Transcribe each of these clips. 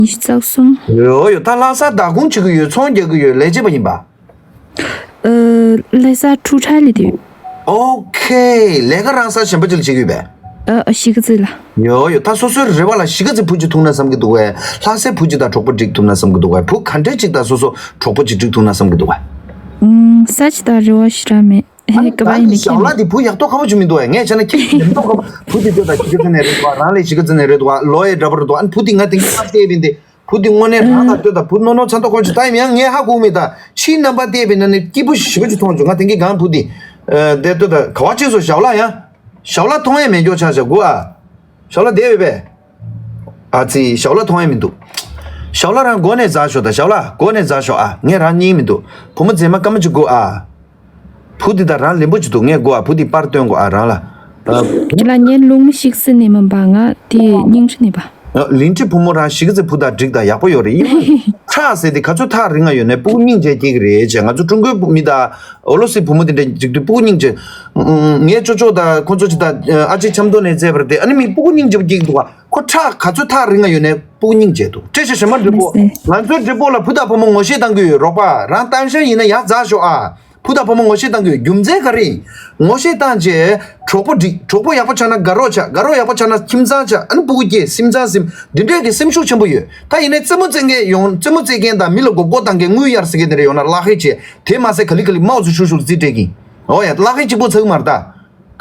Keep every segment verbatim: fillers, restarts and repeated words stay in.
ཉི་ཤུ་རྩ་གསུམ། ཡོ་ཡོ། ད་ལྷ་སར་བདག་ཁོངས་བྱེད་ཀྱི་ཡོད། ཚོང་རྒྱག་གི་ཡོད། ལས་བྱེད་པ་ཡིན་པ། ཨ། ལྷ་སར་ཕྲུག་ཁྲ་ལས་དུས། ཨོ་ཁེ། ལས་ཀ་རང་ས་གཞན་པ་ཅིག་ལ་བྱེད་ཀྱི་ཡོད་པས། ཨ། གཞིས་ཀ་རྩེ་ལ། ཡོ་ཡོ། ད་སོ་སོའི་རེ་བ་ལ་གཞིས་ཀ་རྩེ་བུ་གཅིག་ཐུག་ན་བསམ་གྱི་འདུག་གས། ལྷ་སའི་བུ་གཅིག་དང་གྲོགས་པོ་སྒྲིག་ཐུབ་ན་བསམ་གྱི་འདུག་གས། བུ་ག་འདྲས་གཅིག་དང་སོ་སོ་གྲོགས་པོ་གཅིག་སྒྲིག་ཐུབ་ན་བསམ་གྱི་འདུག་གས། ཨུམ། ས་ཆ་དང་རེ་བ་ཞེ་དྲག་མེད། ཨ་ནི་ག་པར་ཡིན་ནའི་ཞའོ་ལགས་འདི་བུ་ཡག་ཏོག་ཁ་པོ་ཅིག་མི་འདུག་གས། ངས་བྱས་ན་ཁྱེད་ཀྱི་ཡག་ཏོག་ཁ་པོ། བུ་དེ་ལྟོས་དང་། གཞིས་ཀ་རྩེ་ནས་རེད་འདུག་གས། རང་ལས་གཞིས་ཀ་རྩེ་ནས་རེད་འདུག་གས། ལོ་ཡི་འདྲ་པོ་རེད་འདུག་གས། ཨ་ནི་བུ་དེ་ང་དེང་གི་ཕར་བལྟས་པ་ཡིན་ཏེ། བུ་འདི་དངོས་གནས་རང་དང་ལྟོས་དང་། བུ་རྣོ་རྣོ་ཚ་ཏོག་ཁོ་ཅིག་ད་ཡིན་ཡང་ངས་ཧ་གོ་མེད། ད་ཕྱིའི་རྣམ་པ་བལྟས་པ་ཡིན་ན་ནི་སྐྱིད་པོ་ཞེ་པོ་ཅིག་མཐོང་བྱུང་། ང་དེང་གི་གང་བུ་འདི། ཨ། དེ་ལྟོས་དང་། ག་པར་ཕྱིན་སོང་ཞའོ་ལགས། ཡང་ཞའོ་ལགས་མཐོང་ཡས་མེད་མགྱོགས་ཆགས་ཤག་གོ་ཨ། ཞའོ་ལགས་བསྡད་ཡོད་པས། ཨ་ཙི། ཞའོ་ལགས་མཐོང་ཡས་མི་འདུག་ཞའོ་ལགས་རང་སྒོ་ནས་འཛེགས་ཤོག་ད། ཞའོ་ལགས་སྒོ་ནས་འཛེགས་ཤོག་ཨ། ངས་རང་རྙེད་མི་འདུག་བུ་མོ་མཛེས་མ་སྐར་མ་ཅིག་གོ་ཨ། བུ་འདི་ད་རང་ལེན་པོ་ཅིག་འདུག་ངས་གོ་ཨ། བུ་འདི་པར་སྟོན་གོ་ཨ་རང་ལ། ཨ། ཁྱེད་ལ་ངའི་ལུང་མི་ཤིག་སི་ནས་མིན་པ། ང་དེ་སྙིང་རྗེ་ནས་པ། ཨ། ལིན་ཀྲི་བུ་མོ་རང་གཞིས་ཀ་རྩེ་བུ་དང་འགྲིག་དང་ཡག་པོ་ཡོད་རེད། ཡིན་ནའི་ཁྲག་ཟེར་དེ་ག་ཚོད་ཐག་རིང་ང་ཡོད་ནའི་སྤུ་གུ་སྙིང་རྗེ་སྐྱེ་གི་རེད་ཅེས། ང་ཚོ་ཀྲུང་གོའི་མི་དང་ཨོ་ལོ་སི་བུ་མོ་དེ་འདྲ་འགྲིག་དུས་སྤུ་གུ་སྙིང་རྗེ། ངའི་ཅོ་ཅོ་དང་ཁོ་ཚོ་ཅིག་དང་ཨ་ཅེ་ཆབ་མདོ་ནས་བཙས་པ་རེད་དེ། ཨ་ནི་མི་སྤུ་གུ་སྙིང་རྗེ་པོ་སྐྱེ་གི་འདུག་ག་ཁོ་ཁྲག་ག་ཚོད་ཐག་རིང་ང་ཡོད་ནའི་སྤུ་གུ་སྙིང་རྗེ་འདུག་བཀྲ་ཤིས་བྱེ་མ་འབྲས་བུ། ང་ཚོའི་འབྲས་བུ་ལ་བུ་དང་བུ་མོ་ངོ་ཤེས་གཏང་གི་ཡོད། རོགས་པ་རང་སྟངས་ཤང་ཡིན་ན་ཡར་འཛེགས་ཤོག་ཨ། བུ་དང་བུ་མོ་ངོ་ཤེས་གཏང་གི་ཡོད། རྒྱུ་མཚན་ག་རེ་ཡིན། ངོ་ཤེས་བཏང་རྗེས་གྲོགས་པོ་སྒྲིག་གྲོགས་པོ་ཡག་པོ་ཆགས་ན་དགའ་རོགས་ཆགས། དགའ་རོགས་ཡག་པོ་ཆགས་ན་ཁྱིམ་ཚང་ཆགས། ཨ་ནི་སྤུ་གུ་སྐྱེས། སེམས་ཅན་སེམས། འདི་འདྲས་ཀྱི་སེམས་ཤུགས་ཆེན་པོ་ཡོད། ད་ཡིན་ནའི་རྩེད་མོ་རྩེ་མཁན་ཡོང་། རྩེད་མོ་རྩེ་མཁན་དང་མི་ལ་མགོ་སྐོར་བཏང་མཁན། དངུལ་གཡར་ཟེར་མཁན་དེ་འདྲ་ཡོང་ན་གླ་ཁེ་བྱེད། དེ་མ་ཟད་ག་ལེ་ག་ལེ་མའོ་ཙེ་ཤུ་ཤུ་རྩིས་སྤྲད་ཀྱིན། ཨོ་ཡ། གླ་ཁེ་གཅིག་པོ་ཚང་མ་རེད་ད།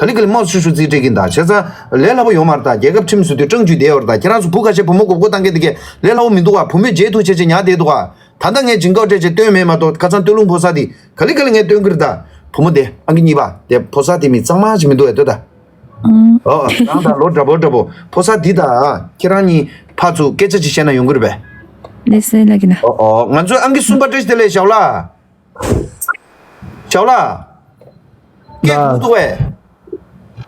ག་ལེ་ག་ལེ་མའོ་ཙེ་ཤུ་ཤུ་རྩིས་སྤྲད་ཀྱིན་ད། བྱས་ཙང་ལས་སླ་པོ་ཡོད་མ་རེད་ད། རྒྱལ་ཁབ་ཁྲིམས་བཟོ་དུས་སྤྲང་རྒྱུ་བསྡད་ཡོད་རེད་ད། ཁྱེད་རང་ཚོ་བུ་ཁ་ཤས་བུ་མོ་མགོ་སྐོར་བཏང་མཁན་དེ་གས་ལས་སླ་པོ་མི་འདུག་ག་བུ་མོས་བརྗེད་ཐུབ་བྱས་བྱས་ཉར་བསྡད་འདུག་ག་ད་ལྟ་ངས་ཇིང་ཀའོ་སྤྲད་བྱས་སྟོན་མེད་མ་གཏོགས། ཁ་སང་སྟོད་ལུང་ཕོ་གསར་དེ་ག་ལེ་ག་ལེ་ངས་སྟོན་གྱི་རེད་ད། བུ་མོ་དེ་ཨང་ཀི་གཉིས་པ་དེ་ཕོ་གསར་དེ་མི་གཙང་མ་ཞིག་མི་འདུག་གས་ལྟོས་ད། ཨང་། ཨོ་ཨོ། རང་དང་ལོ་འདྲ་པོ་འདྲ་པོ། ཕོ་གསར་འདི་དང་ཁྱེད་རང་གཉིས་ཕར་ཚུར་སྐད་ཆ་ཅིག་བཤད་ན་ཡོང་གི་རེད་པས། ལགས་སོ་ལགས་ཀྱི་ན། ཨོ་ཨོ། ང་ཚོའི་ཨང་ཀི་གསུམ་པ་བཀྲ་ཤིས་བདེ་ལེགས་ཞའོ་ལགས། ཞའོ་ལགས། སྐད་ལགས། གོ་འདུག་གས།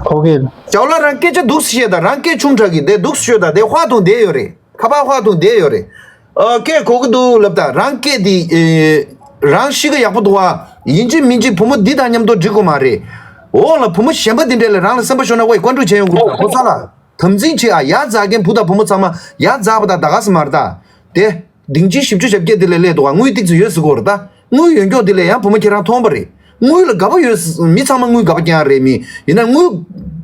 གོ་གི། ཞའོ་ལགས་རང་སྐད་ཆ་འདུག་སེ་བཤད་ད། རང་སྐད་ཆུང་དྲགས་ཀྱི་དེ་འདུག་སེ་ཤོད་ད། དེ་ཧྭ་ཐུང་བསྡད་ཡོད་རེད། ཁ་པར་ཧྭ་ཐུང་བསྡད་ཡོད་རེད། ཨ། སྐད་གོ་གི་འདུག་ལབ་ད། རང་སྐད་དེ། ཨེ། རང་གཤིས་ཀ་ཡག་པོ་འདུག་ཨ། ཡིན་གཅིག་མིན་གཅིག་བུ་མོ་འདི་དང་མཉམ་དུ་འགྲིག་དགོས་མ་རེད། འོག་ལ་བུ་མོ་གཞན་པ་འདི་འདྲས་ལ་རང་ལ་སེམས་པ་ཤོར་ན་ཝེ་བཀའ་འདྲི་བྱས་ཡོང་གི་འདུག་ད་ཕོ་གསར་ལགས། དམ་འཛིན་བྱེད་ཨ། ཡར་འཛེགས་མཁན་བུ་དང་བུ་མོ་ཚང་མ་ཡར་འཛེགས་པ་དང་ད་ག་ས་མར་ད། དེ། ལྡིང་ཅིང་བཞི་བཅུ་ཞེ་བརྒྱད་དེ་ལས་སླེབས་འདུག་ག་དངུལ་ཏིག་ཙམ་ཡོད་ཟེར་གོ་རེད་ད། དངུལ་ཡོད་མགྱོགས་དེ་ལས་ཡང་བུ་མོ་ཁྱེད་རང་མཐོང་པ་རེད། དངུལ་ལ་དགའ་པོ་ཡོད། མི་ཚང་མ་དངུལ་དགའ་པོ་རྐྱང་རེད་མི། ཡིན་ན་དངུལ་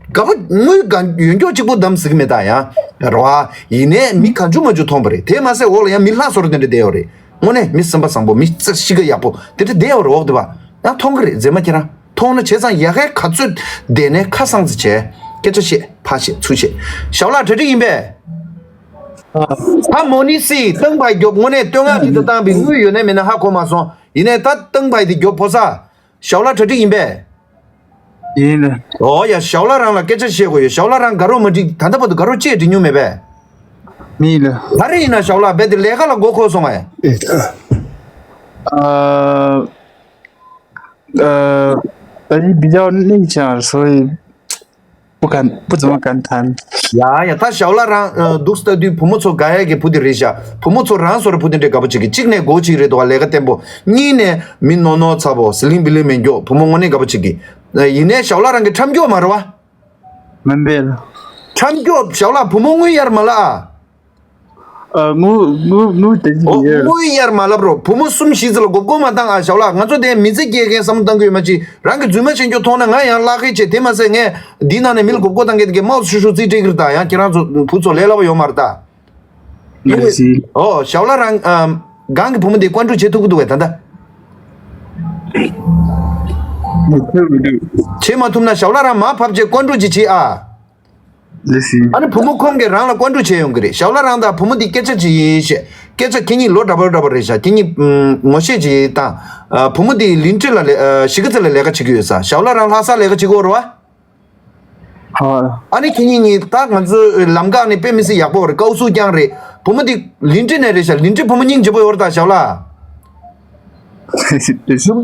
དགའ་པོ། དངུལ་དགའ་ཡོད་མགྱོགས་གཅིག་པོ་བདམས་ཟེར་གི་མེད་ད་ཡང་རེད་བ། ཡིན་ནའི་མི་གང་བྱུང་མང་བྱུང་མཐོང་པ་རེད། དེ་མ་ཟད་འོག་ལ་ཡང་མི་ལྷ་བཟོ་འདྲ་དེ་འདྲ་བསྡད་ཡོད་རེད། དངོས་གནས་མི་སེམས་པ་བཟང་པོ། མི་གཤིས་ཀ་ཡག་པོ་དེ་འདྲ་བསྡད་ཡོད་རེད་འོག་དེ་བ། ཡང་མཐོང་གི་རེད་མཛེས་མ་ཁྱེད་རང་། མཐོང་ན་བྱས་ཙང་ཡ་གའི་ག་ཚོད་བསྡད་ནས་ཁ་སང་ཙི་བྱས། སྐད་ཆ་བཤད། ཕར་བཤད་ཚུར་བཤད། ཞའོ་ལགས་གྲ་སྒྲིག་ཡིན་པས། ད་མོ་ནི་སི་ཏང་པའི་རྒྱོབ་དངོས་གནས་བསྟོད་བསྔགས་ཅིག་ཏུ་བཏང་བའི་དངུལ་ཡོད་ན་མེད་ན་ཧ་གོ་མ་སོང་། ཡིན་ནའི་ད་ཏང་པའི་དེ་རྒྱོབ་ཕོ་གསར། ཞའོ་ལགས་གྲ་སྒྲིག་ཡིན་པས། ཡིན་ལ། ཨོ་ཡ། ཞའོ་ལགས་རང་ལ་སྐད་ཆ་བཤད་དགོས་ཡོད། ཞའོ་ལགས་རང་དགའ་རོགས་མ་འགྲིག་ད་ལྟ་བར་དུ་དགའ་རོགས་ཅིག་འགྲིག་མྱོང་མེད་པས། མིན་ལ། ག་རེ་ཡིན་ན་ཞའོ་ལགས་རྦད་དེ་ལས་ཀ་ལ་མགོ་འཁོར་སོང་ངས། ཨ། ཨ། ད་ཡིན་འདི་ཡང་གནས་ཀྱང་སོ་ཡི། 不敢，不怎么敢谈。 ཡ་ཡ། ད་ཞའོ་ལགས་རང་འདུག་སེ་ལྟ་དུས་བུ་མོ་ཚོ་དགའ་ཡས་ཀྱི་བུ་དེ་རེད་ཤག་བུ་མོ་ཚོ་རང་བཟོ་འདྲ་བུ་དེ་འདྲས་དགའ་པོ་བྱེད་ཀྱི། གཅིག་ནས་སྒོ་གཅིག་རེད་འདུག་ག་ལས་ཀ་བརྟན་པོ། གཉིས་ནས་མི་རྣོ་རྣོ་ཚ་པོ། ཟི་ལིང་བི་ལིང་མེད་མགྱོགས། བུ་མོ་དངོས་གནས་དགའ་པོ་བྱེད་ཀྱི། ཡིན་ནའི་ཞའོ་ལགས་རང་གི་ཁྲམ་སྐྱོག་མ་རེད་བ། མིན་པས་ལ། ཁྲམ་སྐྱོག་ཞའོ་ལགས་བུ་མོ་དངུལ་གཡར་མ་ལ་ཨ། ཨ། དངུལ་དངུལ་དངུལ་དེ་ཅི་ཨོ། ཡོད། དངུལ་གཡར་མ་ལབ་རོགས། བུ་མོ་གསུམ་བཞི་ཙམ་ལ་མགོ་སྐོར་མ་བཏང་ཨ། ཞའོ་ལགས་ང་ཚོ་དེ་མི་ཚེ་སྐྱེལ་མཁན་བསམ་བློ་བཏང་གི་ཡོད་མ་གཅིག་རང་གི་རྫུན་མ་བཤད་རྒྱུ་མཐོང་ན་ང་ཡང་བརླག་གི་བྱེད། དེ་མ་ཟད་ངས་འདི་ནང་ནས་མི་ལ་མགོ་སྐོར་བཏང་མཁན་དེ་གའི་མའོ་ཤུ་ཤུ་རྩིས་སྤྲད་གི་རེད་ད། ཡང་ཁྱེད་རང་ཚོ་བུ་ཚོ་ལས་སླ་པོ་ཡོད་མ་རེད་ད། ལགས་སེ། ཨོ། ཞའོ་ལགས་རང་ཨམ། སྒང་གི་བུ་མོ་འདི་བཀའ་འདྲི་བྱེད་ཐུབ་ཀྱི་འདུག་གས་ད་ལྟ། མི་ཐུབ་མི་འདུག་བྱེད་མ་ཐུབ་ན་ཞའོ་ལགས་རང་མར་ཕབ་བྱས་བཀའ་འདྲི་ཅིག་བྱེད་ཨ། ལགས་སེ། ཨ་ནི་བུ་མོ་ཁོང་གིས་རང་ལ་བཀའ་འདྲི་བྱས་ཡོང་གི་རེད། ཞའོ་ལགས་རང་དང་བུ་མོ་འདི་སྐད་ཆ་ཅིག་ཡིན་ཞེས། སྐད་ཆ་ཁྱེད་གཉིས་ལོ་འདྲ་པོ་འདྲ་པོ་རེད་ཤག་ཁྱེད་གཉིས་ངོ་ཤེས་ཅིག་དང་། བུ་མོ་འདི་ལིན་ཀྲི་ལ་ལས་གཞིས་ཀ་རྩེ་ལ་ལས་ཀ་བྱེད་ཀྱི་ཡོད་ས། ཞའོ་ལགས་རང་ལྷ་སར་ལས་ཀ་བྱེད་ཀྱི་ཡོད་རེད་བ། ཨ་ནི་ཁྱེད་གཉིས་གཉིས་ད་ང་ཚོའི་ལམ་ཁ་ནས་དཔེ་མི་སྲིད་ཡག་པོ་རེད། ཀའོ་སུའུ་རྐྱང་རེད། བུ་མོ་འདི་ལིན་ཀྲི་ནས་རེད་ཤག་ལིན་ཀྲི་བུ་མོ་སྙིང་རྗེ་པོ་ཡོད་རེད་ད་ཞའོ་ལགས།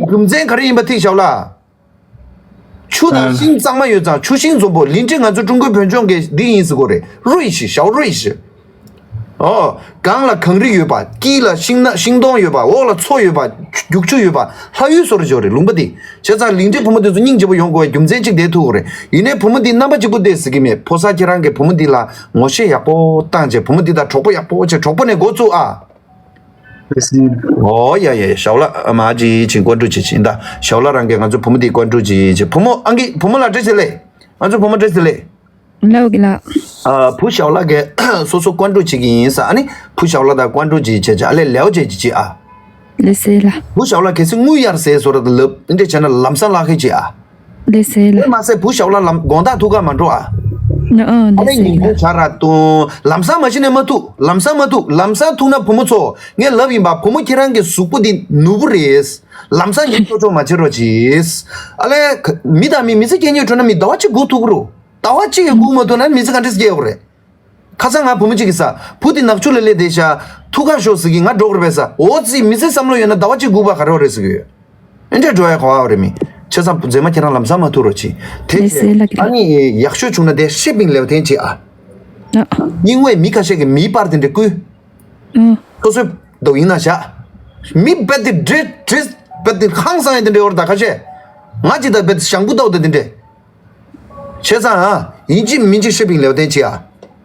རྒྱུ་མཚན་ག་རེ་ཡིན་པ་ཐིག་ཞའོ་ལགས། ཆུ་དང་ཤིང་གཙང་མ་ཡོད་ཙང་ཆུ་ཤིང་འཛོམས་པོ། ལིན་ཀྲི་ང་ཚོ་ཀྲུང་གོའི་བོད་ལྗོངས་ཀྱི་འདི་ཡིན་ཟེར་གོ་རེད། རུའི་ཞི་ཞའོ་རུའི་ཞི། ཨོ། གང་ལ་གངས་རི་ཡོད་པ། དཀྱིལ་ལ་ཤིང་ན་ཤིང་སྡོང་ཡོད་པ། འོག་ལ་མཚོ་ཡོད་པ། རྒྱུག་ཆུ་ཡོད་པ། ལྷ་ཡུལ་བཟོ་འདྲ་ཅིག་ཡོད་རེད་ལུང་པ་འདི། བྱས་ཙང་གླིང་ཕྲན་བུ་མོ་འདི་ཚོ་སྙིང་རྗེ་པོ་ཡོང་དགོས་པའི་རྒྱུ་མཚན་གཅིག་དེ་ཐུག་གི་རེད། ཡིན་ནའི་བུ་མོ་འདི་རྣམ་པ་གཅིག་པུ་བསྡད་ཟེར་གི་མེད། ཕོ་གསར་ཁྱེད་རང་གིས་བུ་མོ་འདི་ལ་ངོ་ཤེས་ཡག་པོ་བཏང་བྱས། བུ་མོ་འདི་དང་གྲོགས་པོ་ཡག་པོ་བྱས། གྲོགས་པོ་ནས་འགོ་བཙུགས་ཨ། ཨོ་ཡ་ཡ། ཞའོ་ལགས་མ་ཅིག་ཅིག་ཀོན་ཀྲུ་ཅིག་ཅིག་ཡིན་ད། ཞའོ་ལགས་རང་གིས་ང་ཚོ་བུ་མོ་འདི་ཀོན་ཀྲུ་ཅིག་ཅིག་བུ་མོ་ཨང་ཀི་བུ་མོ་ལ་བཀྲ་ཤིས་བདེ་ལེགས། ང་ཚོ་བུ་མོ་བཀྲ་ཤིས་བདེ་ལེགས། ལགས་ལགས། ཨ། བུ་ཞའོ་ལགས་ཀྱིས་སོ་སོ་ཀོན་ཀྲུ་བྱེད་ཀྱི་ཡིན་ས། ཨ་ནི་བུ་ཞའོ་ལགས་དང་ཀོན་ཀྲུ་ཅིག་བྱས་བྱས། ཨ་ལས་ལེའོ་བྱས་ཀྱི་ཅིག་ཨ། ལགས་སེ་ལགས། བུ་ཞའོ་ལགས་གལ་སྲིད་དངུལ་གཡར་ཟེར་བཟོ་འདྲ་དང་ལབ་འདི་འདྲས་བྱས་ན་ལམ་སང་ལག་ཁེ་ཅིག་ཨ། ལགས་སེ་ལགས། དེ་མ་ཟད་བུ་ཞའོ་ལགས་ལམ་དགོང་དག་ཐུག་ག་མ་འགྲོ་ཨ། ཨ་ཨ། ཨ་ལས་ལགས་སེ་ཉིན་གུང་ལགས། ཇ་རག་འཐུང་། ལམ་སང་མ་གཞི་ནས་མ་ཐུག་ལམ་སང་མ་ཐུག་ལམ་སང་ཐུག་ན་བུ་མོ་ཚོ་ངས་ལབ་ཡིན་པ། བུ་མོ་ཁྱེད་རང་གི་གཟུགས་པོ་འདི་ནོར་བུ་རེད། ལམ་སང་ཉིན་ཐོ་ཅོག་མ་བྱེད་རོགས་གྱིས། ཨ་ལས་མི་དང་མི་མི་ཚེ་སྐྱེལ་ཉོས་འགྲོ་ན་མི་ཟླ་བ་གཅིག་སྒུག་ཐུབ་ཀྱི་རེད། ཟླ་བ་གཅིག་ཡང་སྒུག་མ་ཐུབ་ན་མི་ཚེ་ག་འདྲས་སྐྱེལ་དགོས་རེད། ཁ་སང་ང་བུ་མོ་གཅིག་གིས་ས་བུ་དེ་ནག་ཆུ་ལ་སླེབས་བསྡད་ཤག་ཐུག་ག་ཤོག་ཟེར་གི། ང་འགྲོ་དགོས་རེད་པས་ས། འོ་ཙི་མི་ཚེ་བསམ་བློ་ཡོད་ན་ཟླ་བ་གཅིག་སྒུག་པ་ག་རེ་བ་རེད་ཟེར་གི་ཡོད། ཨེ་འདྲས་འགྲོ་ཡ་ག་བ་རེད་མི། བྱས་ཙང་མཛེས་མ་ཁྱེད་རང་ལམ་སང་མ་ཐུག་རོགས་གྱིས། དེ་ལགས་སེ་ལགས་ཀྱི་ཨ་ལགས། ནི་ཡག་ཤོས་བྱུང་ན་དེ་ཧྲི་པིང་ལེའོ་ཐེན་བྱེད་ཨ། ཨ། རྙིང་བའི་མི་ཁ་ཤས་ཀྱིས་མིའི་པར་དེ་འདྲས་བརྐུས། ཨ། སོ་སོའི་འདུག་ཡིན་ན་བཞག་མི་རྦད་དེ་འདྲེ་འདྲེ་རྦད་དེ་ཧང་སང་ཡ་དེ་འདྲས་ཡོད་རེད་ད་ཁ་ཤས། ང་ཅིག་ད་རྦད་དེ་ཞང་བུ་ལྟ་བུ་ད་དེ་འདྲས། བྱས་ཙང་ཨ། ཡིན་གཅིག་མིན་གཅིག་ཧྲི་པིང་ལེའོ་ཐེན་བྱེད་ཨ།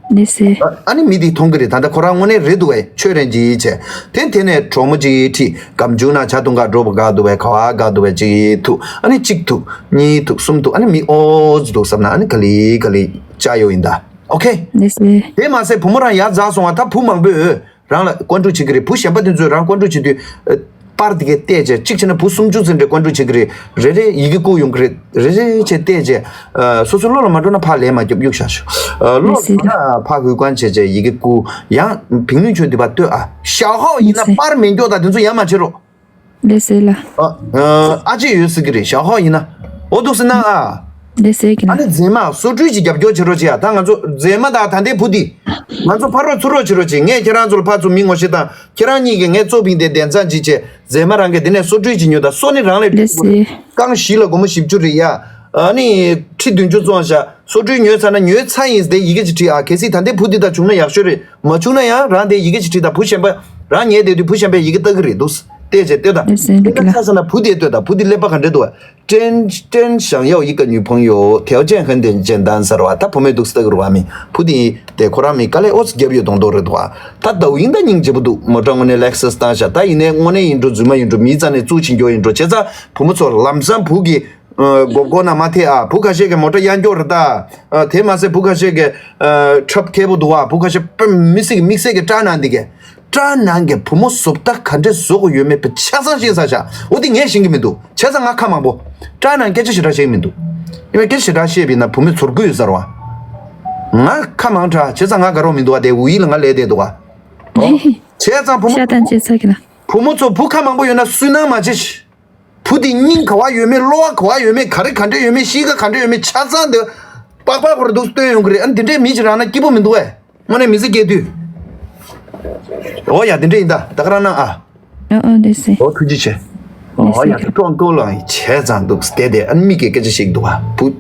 ལགས་སེ། ཨ་ནི་མི་དེས་མཐོང་གི་རེད། ད་ལྟ་ཁོ་རང་དངོས་གནས་རེད་འདུག་བས། ཆོས་རེད་ཅིག་བྱས། དེ་དེ་ནས་གྲོགས་མོ་ཅིག་ཁྲིད། སྒམ་ཆུང་ན་ཇ་འཐུང་ག་འགྲོ་བ་དགའ་འདུག་བས། ག་བ་དགའ་འདུག་བས། ཅིག་ཐུག་ཨ་ནི་གཅིག་ཐུག་གཉིས་ཐུག་གསུམ་ཐུག་ཨ་ནི་མི་ཨོ་ཙི་འདུག་བསམ་ན་ཨ་ནི་ག་ལེ་ག་ལེ་བཅར་ཡོད་ཡིན་ད། ཨོ་ཁེ། ལགས་སེ། དེ་མ་ཟད་བུ་མོ་རང་ཡར་འཛེགས་སོང་བ། ད་བུ་མང་པོས་རང་ལ་ཀོན་ཀྲུ་བྱེད་ཀྱི་རེད། བུ་གཞན་པ་དེ་ཚོས་རང་ཀོན་ཀྲུ་བྱེད་དུས་ཨ། པར་དེ་གས་བལྟས་བྱས། གཅིག་བྱས་ན་བུ་སུམ་ཅུ་ཙམ་འདྲས་ཀོན་ཀྲུ་བྱེད་ཀྱི་རེད། རེ་རེ་ཡི་གེ་བསྐུར་ཡོང་གི་རེད། རེ་རེ་བྱས་བལྟས་བྱས། ཨ། སོ་སོ་བློ་ལ་མ་འགྲོ་ན་ཕར་ལན་མ་རྒྱོབ་གཡུག་བཞག་ཤོག་ཨ། བློ་ལ་ལགས་སེ། འགྲོ་ན་ཕར་འགུལ་སྐྱོད་བྱས་བྱས་ཡི་གེ་བསྐུར། ཡང་བིང་ལུན་ཆོས་འདི་པར་ལྟོས་ཨ། ཞའོ་ཧའོ་ཡིན་ན་ལགས་སེ། པར་མེད་མགྱོགས་དང་དེ་ཚོ་ཡང་མ་བྱེད་རོགས། ལགས་སེ་ལགས། ཨ། ཨ་ཅེ་ཡོད་ཟེར་གི་རེད། ཞའོ་ཧའོ་ཡིན་ན། འོ་འདུག་སེ་གནང་ཨ། ལགས་སེ་གི་ཨ་ནི་ལགས། མཛེས་མ་སོ་བཀྲུས་ཀྱི་རྒྱབ་སྐྱོར་བྱེད་རོགས་བྱེད་ཨ། ད་ང་ཚོ་མཛེས་མ་དང་ད་ལྟའི་བུ་འདི། ང་ཚོ་ཕར་རོགས་ཚུར་རོགས་བྱེད་རོགས་བྱེད། ངས་ཁྱེད་རང་ཚོ་ལ་ཕར་ཚུར་མི་ངོ་ཤེས་དང་། ཁྱེད་རང་གཉིས་ཀྱིས་ངས་གཙོ་ཕིང་སྟེ་གདན་ས་འཇིགས་བྱས། མཛེས་མ་རང་གིས་འདི་ནས་སོ་བཀྲུས་ཀྱི་ཉོས་དང་། སོ་ནི་རང་ལས་ལགས་སེ། རྐང་བཞི་ལ་སྒོར་མོ་བཞི་བཅུ་རེད་ཡ། ཨ་ནི་ཁྲི་བདུན་ཅུ་བཙོང་བཞག་སོ་བཀྲུས་ཉོས་ཚར་ན་ཉོས་ཚར་ཡིན་ཟེར་ཡི་གེ་ཅིག་བྲིས་ཨ། གལ་སྲིད་ད་ལྟའི་བུ་འདི་དང་བྱུང་ན་ཡག་ཤོས་རེད། མ་བྱུང་ན་ཡང་རང་དེ་ཡི་གེ་ཅིག་བྲིས་དང་། བུ་གཞན་པ་རང་ཉལ་བསྡད་དུས་བུ་གཞན་པས་ཡི་གེ་ལྟ་གི་རེད་འདུག་བལྟས་བྱས་ལྟོས་དང་། ལགས་སེ་འདི་ལྟ་གི་ལགས། ཆ་ས་ན་བུ་དེ་ལྟོས་དང་། བུ་དེ་ཀླད་པ་ག་འདྲས་འདུག་བ། 真真想要一个女朋友，条件很简单ཟེར་བ། ད་བུ་མོས་འདུག་སེ་ལྟ་གི་རེད་བ། མི་བུ་དེ་དེ་ཁོ་རང་མི་དཀའ་ལས་ཨོ་ཙི་རྒྱབ་ཡོད་མདོག་མདོག་རེད་འདུག་བ། ད་ཟླ་བ་ཡིན་ད་སྙིང་རྗེ་པོ་འདུག་མོ་ཊ་དངོས་གནས་ལེག་སཱ་སི་བཏང་ཤག་ད་ཡིན་ནའི་དངོས་གནས་ཡིན་འགྲོ་རྫུན་མ་ཡིན་འགྲོ་མིའི་རྩ་ནས་བཙུགས་ཕྱིན་རྒྱུ་ཡིན་འགྲོ། བྱས་ཙང་བུ་མོ་ཚོ་ལམ་སང་བུ་གི་ཨ། མགོ་སྐོར་ན་མ་ཐེ་ཨ། བུ་ཁ་ཤས་ཀྱི་མོ་ཊ་གཡར་མགྱོགས་རེད་ད། ཨ། དེ་མ་ཟད་བུ་ཁ་ཤས་ཀྱི་ཨ། ཁྲབ་མཁས་པོ་འདུག་བ། བུ་ཁ་ཤས་དཔེ་མི་སྲིད་ཀྱི་དམིགས་བསལ་གྱི་སྐྲག་སྣང་འདི་གས། སྐྲག་སྣང་གི་བུ་མོ་བཟོ་ལྟ་ག་འདྲས་བཟོ་དགོས་ཡོད་མེད་དཔེ་ཆ་ཚང་ཤེས་ཚར་ཤག་འོ་དེ་ངས་ཤེས་ཀྱི་མི་འདུག་བྱས་ཙང་ང་ཁ་མང་པོ་སྐྲག་སྣང་སྐད་ཆ་ཞེ་དྲག་བཤད་ཀྱི་མི་འདུག་ཨིན་ན་སྐད་ཆ་ཞེ་དྲག་བཤད་པ་ཡིན་ན་བུ་མོས་ཚོར་དགོས་ཡོད་ས་རེད་བ། ང་ཁ་མང་དྲགས། བྱས་ཙང་ང་དགའ་རོགས་མི་འདུག་བ། དེ་ཝུའུ་ཡི་ལ་ང་ལས་བསྡད་འདུག་བ། ཨོ། བྱས་ཙང་བུ་མོ། ཤ་དང་ཅེ་ཚ་གི་ལ། བུ་མོ་ཚོ་བུ་ཁ་མང་པོ་ཡོད་ན་སུན་སྣང་མ་བྱེད། བུ་དེ་སྙིང་ག་བ་ཡོད་མེད། གློ་བ་ག་བ་ཡོད་མེད། ག་རེ་ག་འདྲ་ཡོད་མེད། གཤིས་ཀ་ག་འདྲ་ཡོད་མེད། ཆ་ཚང་དེ་པགས་པ་ཁོ་ར་འདུག་སྟོན་ཡོང་གི་རེད། ཨ་ནི་དེ་འདྲའི་མི་ཞིག་རག་ན་སྐྱིད་པོ་མི་འདུག་བས། དངོས་གནས་མི་ཚེ་སྐྱེལ་དུས། འོ་ཡ། དེ་འདྲ་ཡིན་ད། ད་ག་རང་གནང་ཨ། ཨ་ཨ། ལགས་སེ། འོ་ཐུགས་རྗེ་ཆེ། ལགས་སེ། འོ་ཡ། ཀྲོང་ཀོ་ལ་བྱས་ཙང་འདུག་བསྡད་དེ། ཨ་ནི་མིག་གིས་སྐད་ཆ་བཤད་ཀྱི་འདུག་བ། བུ།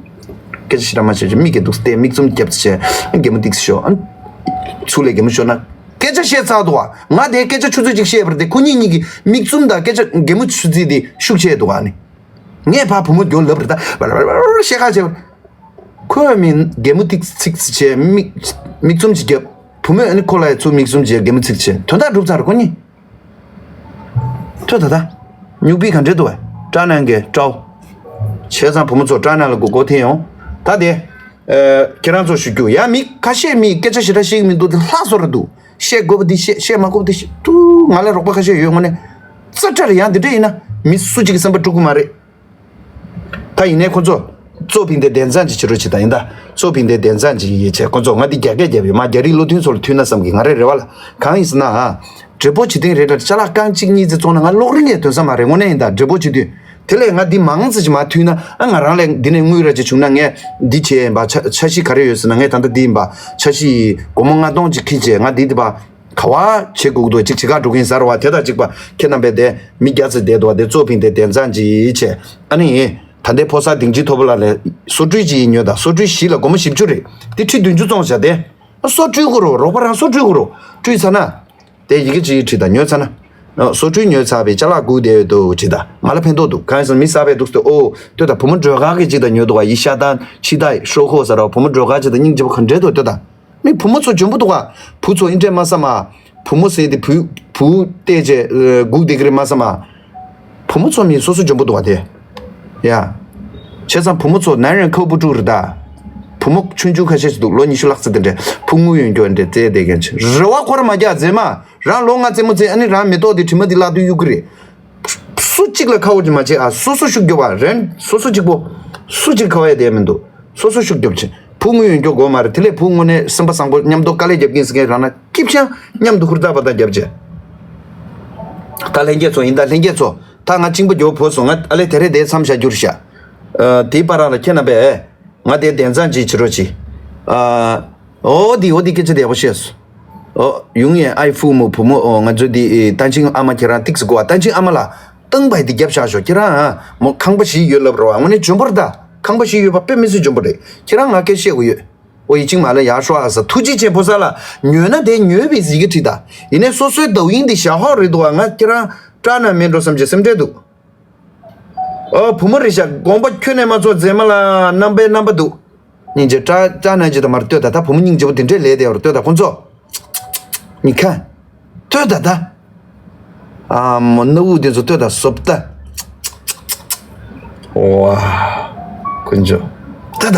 སྐད་ཆ་ཞེ་དྲག་མ་བཤད་ཅིག་མིག་གིས་འདུག་བལྟས། མིག་བཙུམ་རྒྱབ་ཙམ་བྱས། ཨ། གད་མོ་ཏིག་ཙམ་ཤོར། ཨ། ཚུར་ལ་གད་མོ་ཤོར་ན། སྐད་ཆ་བཤད་ཚར་འདུག་བ། ང་དེ་སྐད་ཆ་ཆུ་ཚོད་གཅིག་བཤད་པ་རེད་དེ། ཁོ་གཉིས་གཉིས་ཀྱི་མིག་བཙུམ་དང་སྐད་ཆ་གད་མོ་ཆུ་ཚིག་དེ་ཤུགས་ཆེ་འདུག་བ། ཨ་ནི། ངས་ཕར་བུ་མོ་མགྱོགས་ལབ་རེད་ད། བར་བར་བར་བར་བཤད་ཁ་བྱས་པ། ཁོས་མི་གད་མོ་ཏིག་ཙིག་ཙིག་བྱས། མིག་མིག་བཙུམ་ཅིག་བརྒྱབ། བུ་མོས་ཨ་ནི་ཁོ་ལ་ཡ་ཚུར་མིག་བཙུམ་བྱས། གད་མོ་ཚིག་བྱས། དོན་དག་འགྲུབ་ཚར་ཁོ་གཉིས། ཐོས་ད་ད། སྨྱུག་པི་ག་འདྲས་འདུག་བས། སྐྲག་སྣང་གི་སྐྲག་བྱས་ཙང་བུ་མོ་ཚོ་སྐྲག་སྣང་ལ་མགོ་སྐོར་ཐེབས་ཡོང་། ད་དེ། ཨ། ཁྱེད་རང་ཚོ་ཞུ་རྒྱུ་ཡ། མི་ཁ་ཤས་མི་སྐད་ཆ་ཞེ་དྲག་བཤད་ཀྱི་མི་འདུག་དེ་ལྷག་བཟོ་ར་འདུག་བཤད་དགོས་པ་འདི་བཤད། བཤད་མ་དགོས་པ་འདི་བཤད། ཐུ། ང་ལ་རོགས་པ་ཁ་ཤས་ཡོད་དངོས་གནས། རྩ་དྲག་རེད། ཡང་འདི་འདྲས་ཡིན་ན་མི་སུ་གཅིག་གི་སེམས་པ་དཀྲུག་གི་མ་རེད། ད་ཡིན་ནའི་ཁོ་ཚོ་གཙོ་ཕིང་སྟེ་གདན་ས་ཅིག་བྱེད་རོགས་བྱེད་ད། ཡིན་ད། གཙོ་ཕིང་སྟེ་གདན་ས་ཅིག་ཡིན་བྱས། ཁོ་ཚོ་ང་འདི་རྒྱ་སྐད་རྒྱབ་ཡོད་མ། རྒྱ་རིགས་བློ་མཐུན་ཚོ་ལ་མཐུན་ན་བསམ་གི། ང་རེ་རེ་བ་ལ་གང་ཡིན་ཟེར་ན། ཨ། བགྲེས་པོ་བྱེད་ཐེངས་རེ་རེར་ཅ་ལག་རྐང་གཅིག་གཉིས་ཙམ་བཙོང་ན་ང་གློག་རིན་ལས་ཐོན་ས་མ་རེད། དངོས་གནས་ཡིན་ད། བགྲེས་པོ་བྱེད་དུས། དེ་ལས་ང་འདི་མང་ཙམ་ཅིག་མ་མཐུན་ན། ཨ། ང་རང་ལས་འདི་ནས་དངུལ་ར་ཅིག་བྱུང་ན་ངས་འདི་བྱས་ཡིན་པ། འཆར་འཆར་གཞི་ག་རེ་ཡོད་ཟེར་ན། ངས་ད་ལྟ་འདི་ཡིན་པ། འཆར་གཞི་སྒོར་མོ་ལྔ་སྟོང་ཅིག་ཁྱེར་བྱས། ང་འདི་འདི་པ། ག་བ་བྱེད་དགོས་ཀྱི་འདུག་ཅིག་བྱེད་ག་འགྲོ་གི་ཡིན་ཟེར་བ། དེ་དང་གཅིག་པ་ཁྱེད་རྣམ་པས་དེ་མི་བརྒྱ་ཙམ་བསྡད་འདུག་བ། དེ་གཙོ་ཕིང་སྟེ་གདན་ས་ཅིག་བྱས། ཨ་ནི། ད་ལྟའི་ཕོ་གསར་སྡིངས་ཆའི་མཐོ་པོ་ལ་ལས་སོ་བཀྲུས་ཅིག་ཉོས་དང་། སོ་བཀྲུས་བཞི་ལ་སྒོར་མོ་བཞི་བཅུ་རེད། དེ་ཁྲི་བདུན་ཅུ་བཙོང་བཞག་སྟེ། སོ་བཀྲུས་དགོས་རོ། རོགས་པ་རང་སོ་བཀྲུས་དགོས་རོ། བཀྲུས་ཚར་ན། དེ་ཡི་གེ་གཅིག་བྲིས་དང་ཉོས་ཚར་ན། སོ་བཀྲུས་ཉོས་ཚར་བའི་ཅ་ལག་སྒུག་བསྡད་ཡོད་དོ་བྲིས་དང་། ང་ལ་ཕན་ཐོགས་འདུག་གང་ཡིན་ཟེར་ན་མི་གསར་པས་འདུག་ཟེར། ཨོ། ལྟོས་དང་། བུ་མོ་སྒྲོལ་དཀར་གྱིས་གཅིག་དང་ཉོས་འདུག་ག་ཡི་ཤ་དང་ཕྱི་དང་ཤོག་ཁོག་ཟེར་རོ། བུ་མོ་སྒྲོལ་དཀར་གཅིག་དང་སྙིང་རྗེ་པོ་ག་འདྲས་འདུག་ལྟོས་དང་། མི་བུ་མོ་ཚོ་འཇོན་པོ་འདུག་ག་བུ་ཚོ་ཨིན་འདྲས་མ་བསམ་ཨ། བུ་མོ་ཟེར་དེ་བུ་བུ་བལྟས་བྱས་སྒུག་བསྡད་ཀྱི་རེད་མ་བསམ་ཨ། བུ་མོ་ཚོ་མི་སོ་སོ་འཇོན་པོ་འདུག་བ་དེ། ཡ། བྱས་ཙང་བུ་མོ་ཚོ་ནན་རན་ཁའུ་པུ་ཀྲུག་རེད་ད། བུ་མོ་ཆུང་ཆུང་ཁ་ཤས་ཤིག་འདུག་ལོ་ཉི་ཤུ་ལྷག་ཙམ་དེ་འདྲས་ཕུ་དངུལ་ཡོད་མཁན་འདྲས་བཙལ་བསྡད་མཁན་ཅིག་རེ་བ་ཁོ་ར་མ་རྒྱག་མཛེས་མ། རང་ལོ་ལྔ་རྩེད་མོ་རྩེ་ཨ་ནི་རང་མེ་ཏོག་དེ་དྲི་མ་དེ་བརླག་དུས་གཡུག་གི་རེད། སུ་གཅིག་ལ་ཁ་འོ་ཅིག་མ་བྱེད་ཨ། སོ་སོ་ཤུགས་རྒྱོབ་པ་རན་སོ་སོ་གཅིག་པོ། སུ་གཅིག་ཁ་བ་ཡ་བསྡད་མི་འདུག་སོ་སོ་ཤུགས་རྒྱོབ་ཅིག་བུ་དངུལ་ཡོད་མཁན་དགོས་མ་རེད། དེ་ལས་བུ་དངོས་གནས་སེམས་པ་བཟང་པོ་མཉམ་དུ་དཀའ་ལས་རྒྱབ་ཀྱིན་ཟེར་མཁན་རང་ན། སྐྱིད་ཤང་མཉམ་དུ་ཧུར་ཐག་པ་ཐག་རྒྱབ་བྱས། ད་ལྷན་རྒྱས་ཚོ་ཡིན་ད་ལྷན་རྒྱས་ཚོ། ད་ང་གཅིན་པ་རྒྱོབ་བོ་སོང་ང་ཨ་ལེ་དེ་རེད་དེ་མཚམས་བཞག་རྒྱུ་རེད་ཤག་ཨ། དེའི་བར་ལ་ཁྱེད་རྣམ་པས། ང་དེ་དན་ཚང་ཅིག་བྱེད་རོགས་གྱིས། ཨ། འོ་དེ་འོ་དེ་སྐད་ཆ་བདེ་པོ་བཤད་སོང་། འོ་ཡུང་ཡན་ཨའི་ཧྥུ་མོ་བུ་མོ་འོ་ང་ཚོ་དེ་ཏན་ཆིང་ཨ་མ་ཁྱེད་རང་ཏིག་སི་གོ་བ་ཏན་ཆིང་ཨ་མ་ལ། སྟངས་པ་དེ་རྒྱབ་བཞག་ཤོག་ཁྱེད་རང་མོ་ཁང་པ་བཞི་ཡོད་ལབ་རོགས་ཨ། དངོས་གནས་འཇོན་པོ་རེད་ད། ཁང་པ་བཞི་ཡོད་པ་དཔེ་མི་སྲིད་འཇོན་པོ་རེད། ཁྱེད་རང་ང་སྐད་བཤད་དགོས་ཡོད། ཨོ་ཡི་ཅིང་མ་ལ་ཡར་ཤོག་ཨ་ས་ཐུགས་རྗེ་ཆེ་ཕོ་གསར་ལ། ཉོས་ན་དེ་ཉོས་པའི་ཡི་གེ་བྲིས་ད། ཡིན་ནའི་སོ་སོའི་ཟླ་ཡིན་དེ་ཞག་ཧོག་རེད་འདུག་ཨ། ང་ཁྱེད་རང་སྐྲག་ན་མེད་འགྲོ་བསམ་གྱི་སེམས་ཁྲལ་འདུག་ཨོ་བུ་མོ་རེད་ཤག་དགོངས་པ་ཁྱོན་ནས་མ་ཚོམས་མཛེས་མ་ལ་རྣམ་པའི་རྣམ་པ་འདུག་སྙིང་རྗེ་སྐྲག་སྐྲག་ན་ཅི་ད་མར་ལྟོས་ད། ད་བུ་མོ་སྙིང་རྗེ་པོ་དེ་འདྲས་ལས་དེ་བར་ལྟོས་ད་ཁོང་ཚོ། མི་ཁ། ལྟོས་ད་ད། ཨ་མོ་སྣ་བུག་དེ་ཚོ་ལྟོས་ད་སོབ་ད། ཝ། ཀུན་སྤྱོད། ད་ད།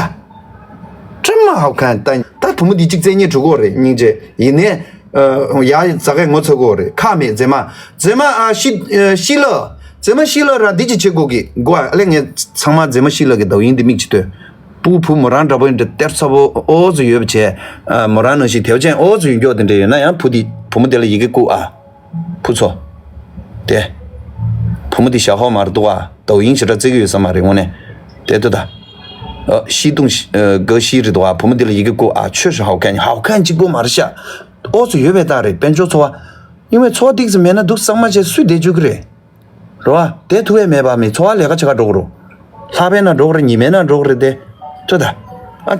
ཁྲིམས་མ་ཧའུ་ཁན་ད་ད་བུ་མོ་འདི་གཅིག་བཙན་ཉེས་གྲུ་གོ་རེད་སྙིང་རྗེ་ཡིན་ནས། ཡ་ཛ་གས་ངོ་ཚ་གོ་རེད་ཁ་མེད་མཛེས་མ། མཛེས་མ་ཨ་ཤི་ཤི་ལ། མཛེས་མ་ཤི་ལ་ར་འདི་ཅི་བྱེད་དགོས་ཀི་གོ་ཨ་ལེ་ངས་ཚང་མ་མཛེས་མ་ཤི་ལ་གི་ཟླ་ཡིན་འདི་མིག་ཅི་ལྟོས། སྤུ་གུ་བུ་མོ་རང་འདྲ་པོ་ཡིན་འདྲ་གཏེར་ཚ་པོ་ཨོ་ཙི་ཡོད་པ་བྱས། མོ་རང་ནང་བཞིན་དེ་བ་ཅན་ཨོ་ཙི་ཡོད་མགྱོགས་དེ་འདྲ་ཡོད་ན་ཡང་བུ་འདི་བུ་མོ་དེ་ལ་ཡི་གེ་བསྐུར་ཨ། བུ་ཚོ། དེ། བུ་མོ་འདི་ཞག་ཧོ་མ་རེད་འདུག་ཨ། ཏའོ་ཡིན་ཞེ་དྲག་བརྩི་གི་ཡོད་ས་མ་རེད་དངོས་གནས། དེ་ལྟོས་ད། ཨ་ཤི་དུང་ཤི་ཨ་ག་ཤི་རེད་འདུག་ཨ། བུ་མོ་འདི་ལ་ཡི་གེ་བསྐུར་ཨ། ཆོས་ཤིག་ཧའོ་ཁན་ཧའོ་ཁན་གཅིག་པོ་མ་རེད་ཤག་ཨོ་ཙི་ཡོད་པའི་རྟགས་རེད་དཔལ་འབྱོར་འཚོ་བ། ཡིན་པའི་འཚོ་བ་ཏིག་ཙམ་མེད་ན་འདུག་གཙང་མ་བྱས་སུས་བསྡད་བཅུག་གི་རེད། རོ་ཨ། དེ་ཐུ་བས་མེད་པ་མི་འཚོ་བ་ལས་ཀ་བྱེད་ག་འགྲོ་གི་རོ། ལྷག་པས་ན་འགྲོ་གི་རེད་ཉི་མས་ན་འགྲོ་གི་རེད་དེ། ལྟོས་ད། ཨ།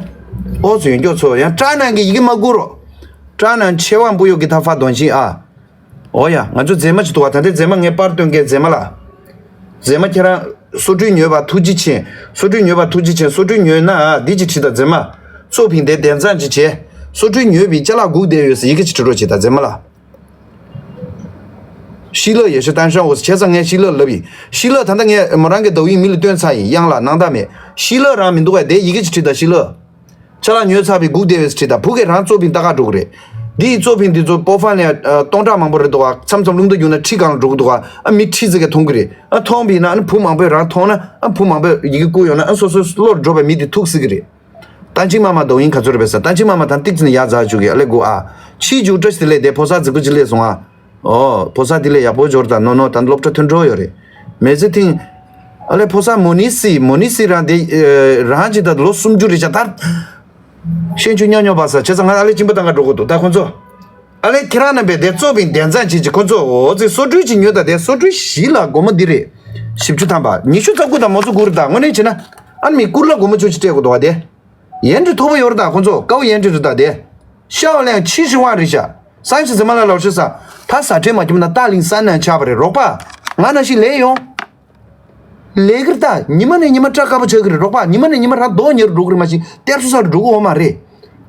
ཨོ་ཙི་ཡོད་མགྱོགས་ཚོ་ཡང་སྐྲག་ན་གི་ཡི་གེ་མ་བསྐུར་རོ། སྐྲག་ན་ཆེ་བ་འབུ་ཡོད་གི་ཐ་ཧྥ་དོན་ཤིང་ཨ། ཨོ་ཡ་ང་ཚོ་མཛེས་མ་ཅིག་འདུག་བ། ད་ལྟའི་མཛེས་མ་ངས་པར་སྟོན་མཁན་མཛེས་མ་ལ། མཛེས་མ་ཁྱེད་རང་སོ་བཀྲུས་ཉོས་པ་ཐུགས་རྗེ་ཆེ། སོ་བཀྲུས་ཉོས་པ་ཐུགས་རྗེ་ཆེ། སོ་བཀྲུས་ཉོས་ན་འདི་ཅིག་བྲིས་དང་མཛེས་མ། གཙོ་ཕིང་དེ་དན་ཚང་ཅིག་བྱས། སོ་བཀྲུས་ཉོས་པའི་ཅ་ལག་སྒུག་བསྡད་ཡོད་ཟེར་ཡི་གེ་ཅིག་བྲིས་རོགས་བྱེད་དང་མཛེས་མ་ལ། ཤི་ལ་ཡེ་ཤེས་ཏན་ཤང་འོ་ཟེར་བྱས་ཙང་ངས་ཤི་ལ་ལབ་ཡིན། ཤི་ལ་ད་ལྟ་ངས་མོ་རང་གི་ཟླ་ཡིན་མི་ལ་སྟོན་ཚར་ཡིན་གཡང་ལ་སྣང་དག་མེད། ཤི་ལ་རང་མི་འདུག་གས་དེ་ཡི་གེ་ཅིག་བྲིས་དང་ཤི་ལ། ཅ་ལག་ཉོས་ཚར་བའི་སྒུག་བསྡད་པའི་ཁྲིད་དང་བུ་གས་རང་གཙོ་ཕིང་ལྟ་ག་འགྲོ་གི་རེད། འདི་ཡི་གཙོ་ཕིང་འདི་ཚོ་སྤོ་ཕན་ལ་ཡ་སྟོང་ཕྲག་མང་པོ་རེད་འདུག་ག་མཚམས་མཚམས་རླུང་རྟ་རྒྱུག་ན་ཁྲི་སྒང་ལ་འགྲོ་གི་འདུག་ག་ཨ་མི་ཁྲི་ཙི་གས་མཐོང་གི་རེད། ཨ་མཐོང་བས་ན་ཨ་ནི་བུ་མང་པོས་རང་མཐོང་ན་ཨ་བུ་མང་པོས་ཡི་གེ་བསྐུར་ཡོང་ན་ཨ་སོ་སོའི་བློར་འགྲོ་བའི་མི་དེ་ཐུག་སྲིད་ཀྱི་རེད། ཏན་ཅིང་མ་མ་དོ་ཡིན་ག་ཚོད་རེད་པས་ས་ཏན་ཅིང་མ་མ་དང་ཏིག་ཙི་ནི་ཡ་ཛ་བཅུག་གི་ཨ་ལེ་གོ་ཨ། ཕྱིའི་རྒྱུགས་བཀྲ་ཤིས་བདེ་ལེགས་དེ་ཕོ་གསར་རྫིག་པོ་ཅིག་སླེབས་སོང་ཨ། ཨོ། ཕོ་གསར་དེ་ལས་ཡག་པོ་འབྱོར་དང་ནོ་ནོ་ད་སློབ་གྲྭ་ཐོན་འགྲོ་ཡོད་རེད། མེ་ཙི་ཐིང་། ཨ་ལེ་ཕོ་གསར་མོ་ནི་སི་མོ་ནི་སི་རང་དེ་རང་ཅི་ད་ལོ་སུམ་ཅུ་རེད་ཤག་ད། ཤེས་ཆུ་ཉོ་ཉོ་བ་ས་བྱས་ཙང་ང་ཨ་ལེ་གཅིན་པ་བཏང་ག་འགྲོ་གི་འདུག་ད་ཁོ་ཚོ། ཨ་ལེ་ཁྱེད་རང་རྣམ་པས་དེ་གཙོ་བིན་བདེན་ཙང་བྱེད་ཀྱི་ཁོ་ཚོ་འོ་ཙི་སོ་བཀྲུས་ཅིག་ཉོས་ད་དེ་སོ་བཀྲུས་བཞི་ལ་སྒོར་མོ་འདི་རེད། བཞི་བཅུ་ཐམ་པ་ཉི་ཤུ་རྩ་དགུ་དང་མོ་ཚོ་དགུ་རེད་ད་དངོས་གནས་བྱས་ན། ཨ་མི་བསྐུར་ལ་སྒོར་མོ་བཅུ་གཅིག་སྤྲད་དགོས་འདུག་བ་དེ། ཡན་ཀྲི་མཐོ་པོ་ཡོད་རེད་ད་ཁོ་ཚོ་དཀའ་བོ་ཡན་ཀྲི་རེད་ད་དེ། ཤའོ་ལེང་ཆི་ཧྲི་ཝང་རེད་ཤག་སང་ཞི་ཟི་མ་ལ་ལོ་ཤི་ས། ད་ས་ཁྲལ་མ་ཁྱོམ་ན་ཏཱ་ལིང་ས་ནང་ཆགས་པ་རེད་རོགས་པ། ང་ནང་བཞིན་ལས་ཡོང་། ལས་ཀིར་ད་ཉི་མ་ནས་ཉི་མ་སྐྲག་དཀའ་པོ་ཆགས་ཀི་རེད་རོགས་པ། ཉི་མ་ནས་ཉི་མ་རང་རྡོག་ཉེ་རུ་འགྲོ་གི་རེད་མ་གཞི་གཏེར་སོ་ས་རུ་འགྲོ་གི་འོ་མ་རེད།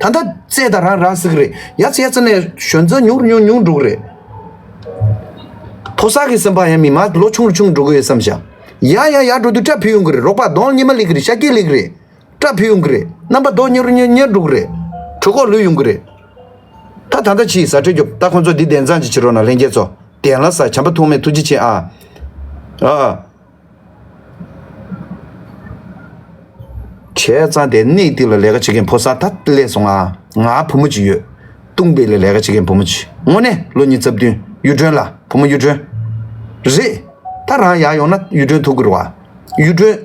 ད་ལྟ་རྩེ་ད་རང་རང་སི་གི་རེད། ཡ་ཚེ་ཡ་ཚེ་ནས་ཞོན་ཚ་ཉུང་རུ་ཉུང་ཉུང་འགྲོ་གི་རེད། ཕོ་གསར་གི་སེམས་པ་ཡང་མི་མ་ལོ་ཆུང་རུ་ཆུང་རུ་འགྲོ་གི་ཡོད་བསམ་ཤག་ཡ་ཡ་ཡ་འགྲོ་དུས་སྐྲ་ཕུད་ཡོང་གི་རེད་རོགས་པ། གདོང་ཉི་མ་ལི་གི་རེད། ཤ་སྐྱི་ལི་གི་རེད། སྐྲ་ཕུད་ཡོང་གི་རེད། རྣམ་པ་རྡོག་ཉེ་རུ་ཉེ་ཉེ་འགྲོ་གི་རེད། གྲོད་ཁོག་ལུས་ཡོང་གི་རེད། ད་ད་ལྟ་ཕྱིས་ཟ་འཕྲོད་རྒྱོབ། ད་ཁོང་ཚོ་འདི་བདེན་ཙང་ཅིག་བྱེད་རོགས་གནང་ལྷན་རྒྱས་ཚོ། བདེན་ལ་ས་བྱམས་པ་ཐུག་མེད་ཐུགས་རྗེ་ཆེ་ཨ། ཨ། བྱས་ཙང་དེ་གནས་འདི་ལ་ལས་ཀ་བྱེད་མཁན་ཕོ་གསར་ད་སླེབས་སོང་ཨ། ང་བུ་མོ་ཅིག་ཡོད། ཏུང་པེ་ལ་ལས་ཀ་བྱེད་མཁན་བུ་མོ་ཅིག་དངོས་གནས་ལོ་ཉི་ཤུ་རྩ་བདུན་གཡུ་སྒྲོན་ལ་བུ་མོ་གཡུ་སྒྲོན། རེད། ད་རང་ཡར་ཡོང་ན་གཡུ་སྒྲོན་ཐུག་གི་རེད་བ། གཡུ་སྒྲོན།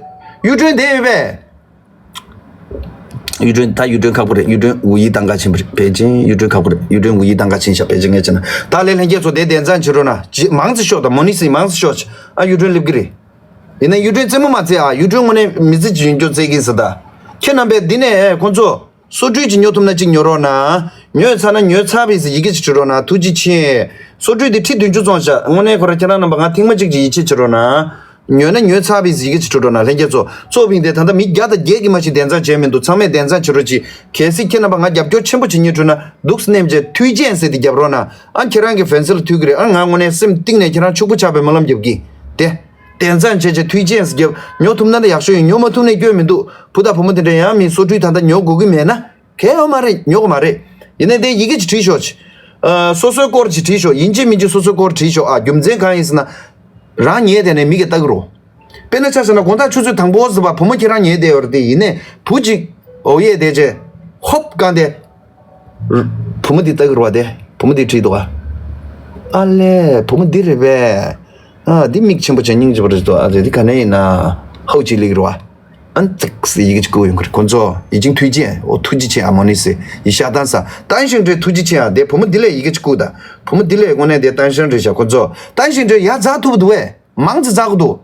གཡུ་སྒྲོན་བསྡད་ཡོད་པས། གཡུ་སྒྲོན་ད་གཡུ་སྒྲོན་ཁག་པོ་རེད། གཡུ་སྒྲོན་ཝུ་ཡི་དང་ག་ཕྱིན་པ་རེད་པེ་ཅིན། གཡུ་སྒྲོན་ཁག་པོ་རེད། གཡུ་སྒྲོན་ཝུ་ཡི་དང་ག་ཕྱིན་ཤག་པེ་ཅིན་ངས་བྱས་ན་ད་ལས་ལྷན་རྒྱས་ཚོ་དེ་བདེན་ཙང་བྱེད་རོགས་གནང་། ཇི་མང་ཙི་ཤོག་དང་མོ་ནི་སི་མང་ཙི་ཤོག་ཅིག་ཨ་གཡུ་སྒྲོན་སླེབས་ཀྱི་རེད། ཡིན་ན་གཡུ་སྒྲོན་རྩེད་མོ་མ་རྩེ་ཨ། གཡུ་སྒྲོན་དངོས་གནས་མི་ཚེ་ཇི་འགྱོ་རྩེད་ཀྱིན་ཟེར་ད། ཁྱེད་རྣམ་པས་འདི་ནས་ཁོང་ཚོ་སོ་བཀྲུས་ཅིག་ཉོ་ཐུབ་ན་གཅིག་ཉོ་རོགས་གནང་། ཉོས་ཚར་ན་ཉོས་ཚར་བས་ཡི་གེ་ཅིག་བྲིས་རོགས་གནང་། ཐུགས་རྗེ་ཆེ། སོ་འཁྲུད་དེ་ཁྲི་བདུན་ཅུ་བཙོང་བྱ། དངོས་གནས་ཁོ་ར་ཁྱེད་རང་རྣམ་པ་ང་ཐེངས་མ་གཅིག་ཅིག་ཡིད་ཆེས་བྱེད་རོགས་གནང་། ཉོས་ན་ཉོས་ཚར་བས་ཡི་གེ་ཅིག་བྲིས་རོགས་གནང་། ལྷན་རྒྱས་ཚོ། གཙོ་བོ་ཡིན་ཏེ་ད་ལྟ་མི་བརྒྱ་དང་བརྒྱད་ཀྱིས་མ་གཞི་དན་རྩ་བྱས་མི་འདུག་ཚང་མས་དན་རྩ་བྱེད་རོགས་གྱིས། གལ་སྲིད་ཁྱེད་རྣམ་པ་ང་རྒྱབ་སྐྱོར་ཆེན་པོ་བྱེད་སྙིང་བྲོ་ན་འདུག་སེ་ནེམ་བྱས་ཐུགས་རྗེ་ཆེ་ཟེར་ཏེ་རྒྱབ་རོགས་གནང་། ཨ་ཁྱེད་རང་གི་ཕན་སེལ་ཐུག་གི་རེད། ཨ་ང་དངོས་གནས་སེམས་གཏིང་ནས་ཁྱེད་རང་ཕྱུག་པོ་ཆགས་པའི་སྨོན་ལམ་རྒྱབ་ཀྱི། དེ། དན་རྩ་བྱས་བྱས་ཐུགས་རྗེ་ཆེ་རྒྱབ། ཉོ་ཐུབ་ན་ད་ཡག་ཤོས་ཡིན། ཉོ་མ་ཐུབ་ནས་སྐྱོན་མི་འདུག་བུ་དང་བུ་མོ་དེ་འདྲ་ཡང་མི་སོ་འཁྲུད་ད་ལྟ་ཉོ་དགོས་ཀྱི་མེད་ན། གལ་ཡོད་མ་རེད། ཉོ་དགོས་མ་རེད། ཡིན་ནའི་དེ་ཡི་གེ་ཅིག་བྲིས་ཤོག་ཅིག་ཨ། སོ་སོའི་སྐོར་ཅིག་བྲིས་ཤོག་ཡིན་གཅིག་མིན་གཅིག་སོ་སོའི་སྐོར་བྲིས་ཤོག་ཨ། རྒྱུ་མཚན་གང་ཡིན་ཟེར་ན། རང་ཉལ་བསྡད་ནས་མི་གིས་ལྟ་གི་རེད། དཔེར་ན་ཆ་བཞག་ན་དགོང་དག་ཆུ་ཚོད་དང་པོ་ཟེར་བ་བུ་མོ་ཁྱེད་རང་ཉལ་བསྡད་ཡོད་རེད་དེ། ཡིན་ནའི་བུ་གཅིག་འོ་ཡེ་བསྡད་རྗེས་ཧོབ་བཀང་སྟེ། བུ་མོ་འདི་ལྟ་གི་རེད་བ་དེ། བུ་མོ་འདི་བྲིས་འདུག་ག་ཨ་ལས། བུ་མོ་འདི་རེད་པས། ཨ། འདི་མིག་ཆེན་པོ་བྱས་སྙིང་རྗེ་པོ་རེད་འདུག་ཨ་རེད། འདི་ག་ནས་ཡིན་ན། ཧའོ་ཅི་ལི་གི་རེད་བ། ཨ་ཙིག་སེ་ཡི་གེ་ཅིག་བསྐུར་ཡོང་གི་རེད། ཁོ་ཚོ་ཡིད་ཆེས་ཐུགས་རྗེ་ཆེ། ཨོ་ཐུགས་རྗེ་ཆེ། ཨ་མོ་ནི་སེ་ཡི་ཤ་ཏང་ས། ཏན་ཞིང་ཀྲེ་ཐུགས་རྗེ་ཆེ། ཨ་དེ་བུ་མོ་འདི་ལས་ཡི་གེ་ཅིག་བསྐུར་ད། བུ་མོ་འདི་ལས་དངོས་གནས་དེ་ཏན་ཞིང་ཀྲེ་ཤ། ཁོ་ཚོ་ཏན་ཞིང་ཀྲེ་ཡ་ཛ་ཐུབ་འདུག་བས། མང་ཙི་ཛ་གི་འདུག་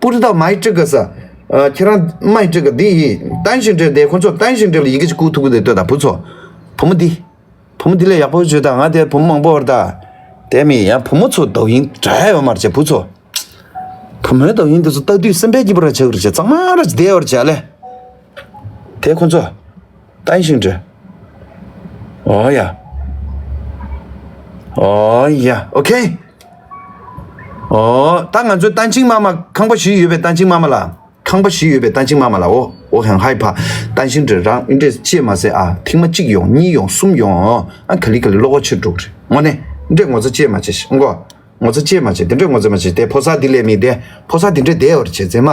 པུ་ཏི་ཏའོ་མའི་ཀྲི་ག་ས། ཨ། ཁྱེད་རང་མའི་ཀྲི་ག་འདི་ཡི་ཏན་ཞིང་ཀྲེ་དེ། ཁོ་ཚོ་ཏན་ཞིང་ཀྲེ་ལ་ཡི་གེ་ཅིག་བསྐུར་ཐུབ་གི་འདུག་ལྟོས་དང་བུ་ཚོ། བུ་མོ་འདི། བུ་མོ་འདི་ལས་ཡག་པོ་བྱོས་དང་། ང་དེ་བུ་མོ་མང་པོ་ཡོད་རེད་ད། དེ་མིན་ཡང་བུ་མོ་ཚོ་དོ་དབྱིངས་དྲག་ཡོད་མ་རེད་བྱས། བུ་ཚོ། བུ་མོའི་དོ་དབྱིངས་དེ་ཚོ་ལྟ་དུས་སེམས་པའི་སྐྱིད་པོ་ར་ཆགས་ཀྱི་རེད་བྱས། གཙང་མ་ར་ཅིག་བསྡད་ཡོད་རེད་བྱས། ཨ་ལས། དེ་ཁོ་ཚོ། ཏན་ཞིང་ཀྲེ། ཨོ་ཡ། ཨོ་ཡ། ཨོ་ཁེ། ཨོ། ད་ང་ཚོའི་ཏན་ཅིང་མ་མ། ཁང་པ་བཞི་ཡོད་པའི་ཏན་ཅིང་མ་མ་ལ། ཁང་པ་བཞི་ཡོད་པའི་ཏན་ཅིང་མ་མ་ལ། འོ། འོ་ཧན་ཧའི་ཕ། ཏན་ཞིང་ཀྲེ་རང་འདི་འདྲས་ཅིག་མ་ཟད། ཨ། ཐེངས་མ་གཅིག་ཡོང་། གཉིས་ཡོང་། གསུམ་ཡོང་། ཨ། ག་ལེ་ག་ལེ་བློ་ཁོག་ཆེ་འགྲོ་གི་རེད། དངོས་གནས་འདི་འདྲས་ངོ་ཚ་བཅས་མ་བྱེད་ཤིག་ཨང་གོ། ངོ་ཚ་བཅས་མ་བྱེད། འདི་འདྲས་ངོ་ཚ་མ་བྱེད། དེ་ཕོ་གསར་འདི་ལས་མི་དེ། ཕོ་གསར་འདི་འདྲས་བསྡད་ཡོད་རེད་བྱས། མཛེས་མ།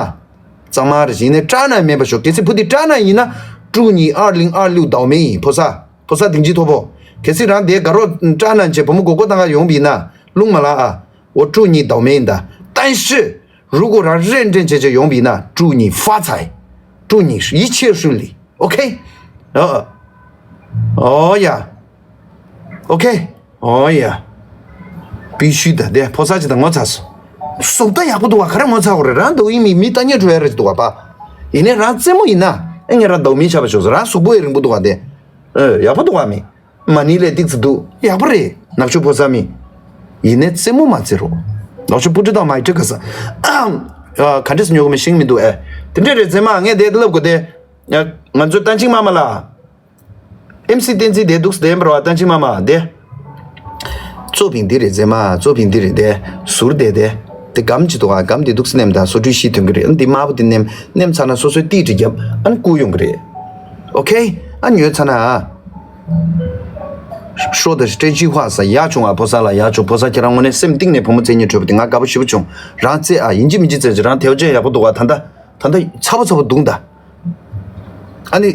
གཙང་མ་རེད་བྱས། ཡིན་ནའི་སྐྲག་སྣང་མེད་པ་ཤོག་གལ་སྲིད་བུ་འདི་སྐྲག་སྣང་ཡིན་ན། ཀྲུའུ་ཉི་ཨར་ལིང་ཨར་ལིའུ་ཟླ་བ་མེ་ཡིན། ཕོ་གསར། ཕོ་གསར་སྡིངས་ཆའི་ཐོ་པོ། གལ་སྲིད་རང་དེ་དགའ་རོགས་སྐྲག་སྣང་བྱས་བུ་མོ་མགོ་སྐོར་བཏང་ག་ཡོང་བ་ཡིན་ན། རླུང་མ་ལངས་ཨ། འོ། ཀྲུའུ་ཉི་ཟླ་བ་མེ་ཡིན་ད། ཏན་ཞི། 如果让认真解决 用笔呢，祝你发财，祝你一切顺利。OK？哦，哦呀，OK，哦呀。必须的，对，ཕོ་གསར་ཅིག་དང་ངོ་ཚ་སོང་། གཟུགས་ད་ཡག་པོ་འདུག་བ། ག་རེ་ངོ་ཚ་དགོས་རེད། རང་འདུག་ཡིན་མི་མི་ལྟ་ཉན་འགྲོ་ཡ་རེད་འདུག་བ་པ། ཡིན་ནའི་རང་རྩེད་མོ་ཡིན་ན། ཨེ་ངས་རང་ཟླ་བ་མེ་ཆགས་པ་བྱུང་སོང་། རང་གཟུགས་པོ་ཡི་རིང་པོ་འདུག་བ་དེ། ཨེ་ཡག་པོ་འདུག་བ་མི། མ་ཎི་ལས་ཏིག་ཙི་འདུག་ཡག་པོ་རེད། ནག་ཆུ་ཕོ་གསར་མི། ཡིན་ནའི་རྩེད་མོ་མ་རྩེ་རོགས། ནག་ཆུ་སྤུ་གྲི་དང་མའི་ཀྲི་ག་ས། ཨ། ག་འདྲས་སེ་ཉོ་གི་མེད་ཤེས་མི་འདུག་ཨེ། དེ་འདྲས་རེད་མཛེས་མ། ངས་དེ་ལབ་དགོས་དེ། ང་ཚོའི་ཏན་ཅིང་མ་མ་ལ། ཨེམ་སི་བསྟན་འཛིན་དེ་འདུག་སེ་བསྡད་པ་རེད་བ། ཏན་ཅིང་མ་མ་དེ། གཙོ་ཕིང་འདི་རེད་མཛེས་མ། གཙོ་ཕིང་འདི་རེད་དེ། ཟུར་དེ་དེ། དེ་སྒམ་ཅིག་འདུག་ཨ། སྒམ་དེ་འདུག་སེ་ནེམ་དང་སོ་འཁྲུད་བཞི་ཐོན་གི་རེད། ཨ་ནི་དེ་དམར་པོ་དེ་ནེམ། ནེམ་ཚར་ན་སོ་སོའི་ཏིག་ཏིག་རྒྱབ། ཨ་ནི་བསྐུར་ཡོང་གི་རེད། ཨོ་ཁེ། ཨ་ཉོས་ཚར་ན་ཨ། ཧྲོ་དེ་ཏྲེན་ཅི་ཧྭ་ས་ཡག་བྱུང་ཨ། ཕོ་གསར་ལ་ཡག་བྱུང་། ཕོ་གསར་ཁྱེད་རང་དངོས་གནས་སེམས་གཏིང་ནས་བུ་མོ་བཙལ་སྙིང་བྲོ་བ་དེ་ང་དགའ་པོ་ཞེ་པོ་བྱུང་། རང་བཙལ་ཨ། ཡིན་གཅིག་མིན་གཅིག་བཙལ་ཅིག་རང་དེ་བ་ཅན་ཡག་པོ་འདུག་ཨ། ད་ལྟ་ད་ལྟ་ཚ་པོ་ཚ་པོ་འདུག་ད། ཨ་ནི།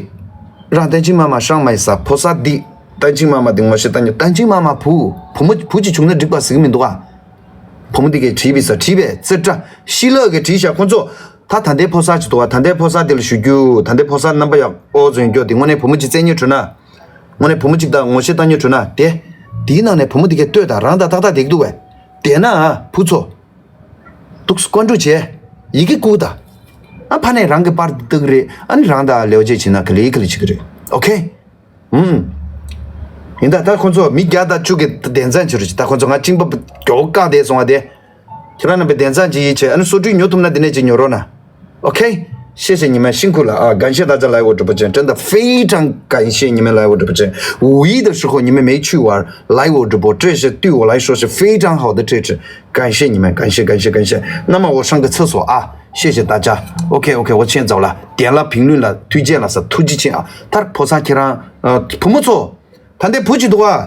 རང་ཏན་ཅིང་མ་མ་ཧྲང་མའི་ས་ཕོ་གསར་འདི། ཏན་ཅིང་མ་མ་འདི་ངོ་ཤེས་ཏན་ཅིང་མ་མ་བུ། བུ་མོ་བུ་གཅིག་བྱུང་ན་འགྲིག་པ་ཟེར་གི་མི་འདུག་ཨ། བུ་མོ་འདི་གས་བྲིས་པའི་ས་བྲིས་པས་ཙི་ཏྲ་ཤི་ལགས་གས་བྲིས་ཤག་ཁོ་ཚོ། ད་ད་ལྟའི་ཕོ་གསར་ཅིག་འདུག་ཨ། ད་ལྟའི་ཕོ་གསར་འདི་ལ་ཞུ་རྒྱུ། ད་ལྟའི་ཕོ་གསར་རྣམ་པ་ཡག་ཨོ་ཚོ་ཡིན་རྒྱུ་འདི་དངོས་གནས་བུ་མོ་གཅིག་བཙལ་སྙིང་བྲོ་ན། དངོས་གནས་བུ་མོ་གཅིག་དང་ངོ་ཤེས་ཏན་སྙིང་བྲོ་ན་དེ། དེའི་ནང་ནས་བུ་མོ་འདི་གས་ལྟོས་དང་། རང་དང་ཏག་ཏག་བསྡད་འདུག་བས། བསྡད་ན་ཨ་བུ་ཚོ། འདུག་སེ་བཀའ་འདྲི་བྱས། ཡི་གེ་བསྐུར་དང་། ཨ་ཕ་ནས་རང་གི་པར་འདི་ལྟ་གི་རེད། ཨ་ནི་རང་དང་ལེའོ་ཅེ་བྱེད་ན་ག་ལེ་ག་ལེ་བྱེད་ཀྱི་རེད། ཨོ་ཁེ། ཧུམ། ཡིན་ད། ད་ཁོ་ཚོ་མི་བརྒྱ་དང་བཅུ་གི་དན་རྩ་བྱེད་རོགས་བྱེད། ད་ཁོ་ཚོ་ང་གཅིན་པ་མགྱོགས་བཀག་བསྡད་སོང་བ་དེ། ཁྱེད་རང་རྣམ་པས་དན་རྩ་བྱེད་ཡིད་ཆེས། ཨ་ནི་སོ་འཁྲུད་ཉོ་ཐུབ་ན་དེ་ནས་ཅིག་ཉོ་རོགས་གནང་། 谢谢你们，辛苦了啊！感谢大家来我直播间，真的非常感谢你们来我直播间，五一的时候你们没去玩，来我直播，这是对我来说是非常好的支持，感谢你们，感谢感谢感谢。那么我上个厕所啊，谢谢大家。OK OK，我先走了，点了评论了，推荐了是突击键啊。他菩萨ཁྱེད་རང་བུ་མོ་ཚོ། ད་ལྟའི་བུ་གཅིག་འདུག་ཨ།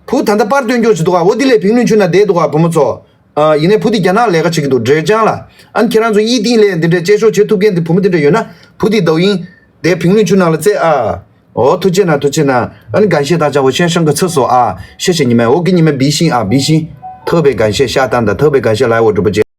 བུ་ད་ལྟ་པར་སྟོན་རྒྱུ་གཅིག་འདུག་ཨ། འོ་དེ་ལས་评论区ན་བསྡད་འདུག་ཨ། བུ་མོ་ཚོ། ཨ། ཡིན་ནའི་བུ་དེ་རྒྱ་ནག་ལས་ཀ་བྱེད་ཀྱི་འདུག་འབྲས་ལྗང་ལ། ཨ་ནི་ཁྱེད་རང་ཚོ་ཡིད་གཏིང་ལས་འདི་འདྲའི་སྐྱེད་ཤོག་བྱེད་ཐུབ་མཁན་དེ་བུ་མོ་དེ་འདྲ་ཡོད་ན། བུ་དེ་抖音དེ་评论区ནང་ལ་བཙལ་ཨ། ཨོ་ཐུགས་རྗེ་གནང་ཐུགས་རྗེ་གནང་། ཨ་ནི་感谢大家，我先上个厕所啊，谢谢你们，我给你们比心啊，比心，特别感谢下单的，特别感谢来我直播间。